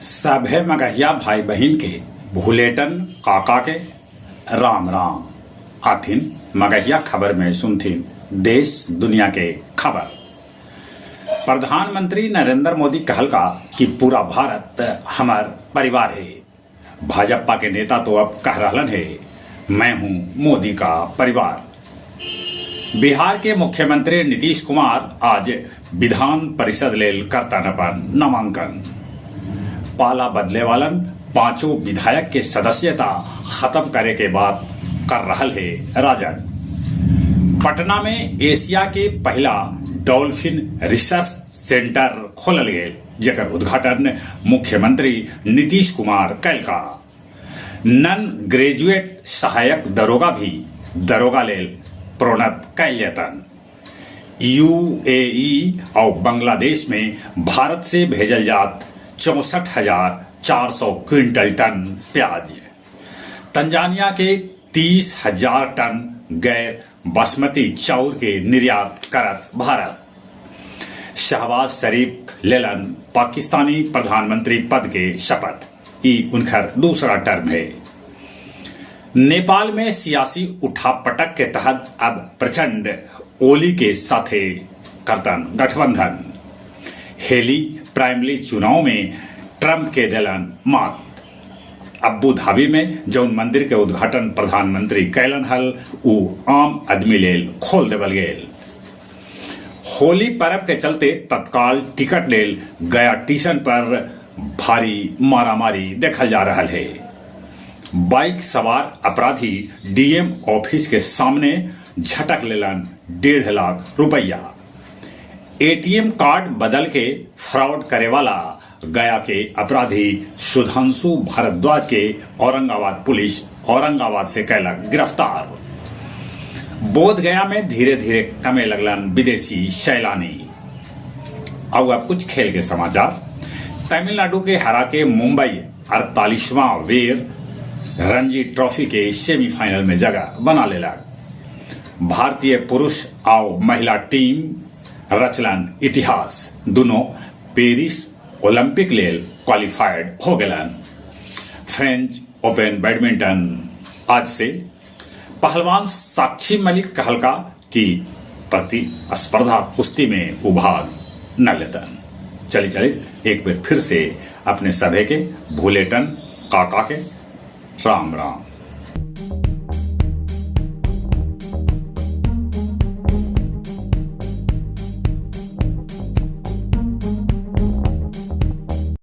सभे मगहिया भाई बहिन के भुलेटन काका के राम राम। आथिन मगहिया खबर में सुनथिन देश दुनिया के खबर। प्रधानमंत्री नरेंद्र मोदी कहलका कि पूरा भारत हमर परिवार हे। भाजपा के नेता तो अब कह रहलन हे, मैं हूं मोदी का परिवार। बिहार के मुख्यमंत्री नीतीश कुमार आज विधान परिषद लेल करतन अपन नामांकन। पाला बदले वालन पांचों विधायक के सदस्यता खत्म करे के बात कर रहल हे राजद। पटना में एशिया के पहिला डॉल्फिन रिसर्च सेंटर खोलल गेल, जेकर उद्घाटन मुख्यमंत्री नीतीश कुमार कैलका। नन ग्रेजुएट सहायक दरोगा भी दरोगा लेल प्रोन्नत कैल जयतन। यूएई आउ बांग्लादेश में भारत से भेजल जात 64,400 क्विंटल टन प्याज। तंजानिया के 30,000 टन गैर बासमती चाउर के निर्यात करत भारत। शहबाज शरीफ लेलन पाकिस्तानी प्रधानमंत्री पद के शपथ। ई उनखर दूसरा टर्म हे। नेपाल में सियासी उठापटक के तहत अब प्रचंड ओली के साथे करतन गठबंधन। हेली प्राइमरी चुनाव में ट्रंप के देलन मात। अब्बू धाबी में जौन मंदिर के उद्घाटन प्रधानमंत्री कैलन हल, ऊ आम आदमी लेल खोल देवल गेल। होली पर्व के चलते तत्काल टिकट लेल गया टीशन पर भारी मारामारी देखल जा रहल है। बाइक सवार अपराधी डीएम ऑफिस के सामने झटक लेलन 1.5 लाख रुपया। एटीएम कार्ड बदल के फ्रॉड करे वाला गया के अपराधी सुधांशु भारद्वाज के औरंगाबाद पुलिस औरंगाबाद से कैलक गिरफ्तार। बोध गया में धीरे धीरे कमे लगलन विदेशी सैलानी। और अब कुछ खेल के समाचार। तमिलनाडु के हरा के मुंबई 48वां वीर रणजी ट्रॉफी के सेमीफाइनल में जगह बना लेलक। भारतीय पुरुष आउ महिला टीम रचलन इतिहास, दोनों पेरिस ओलंपिक लेल क्वालिफाइड हो गेलन। फ्रेंच ओपन बैडमिंटन आज से। पहलवान साक्षी मलिक कहलका कि प्रतिस्पर्धा कुश्ती में उ भाग न लेतन। चली चली एक बार फिर से अपने सभे के भूलेटन काका के राम राम।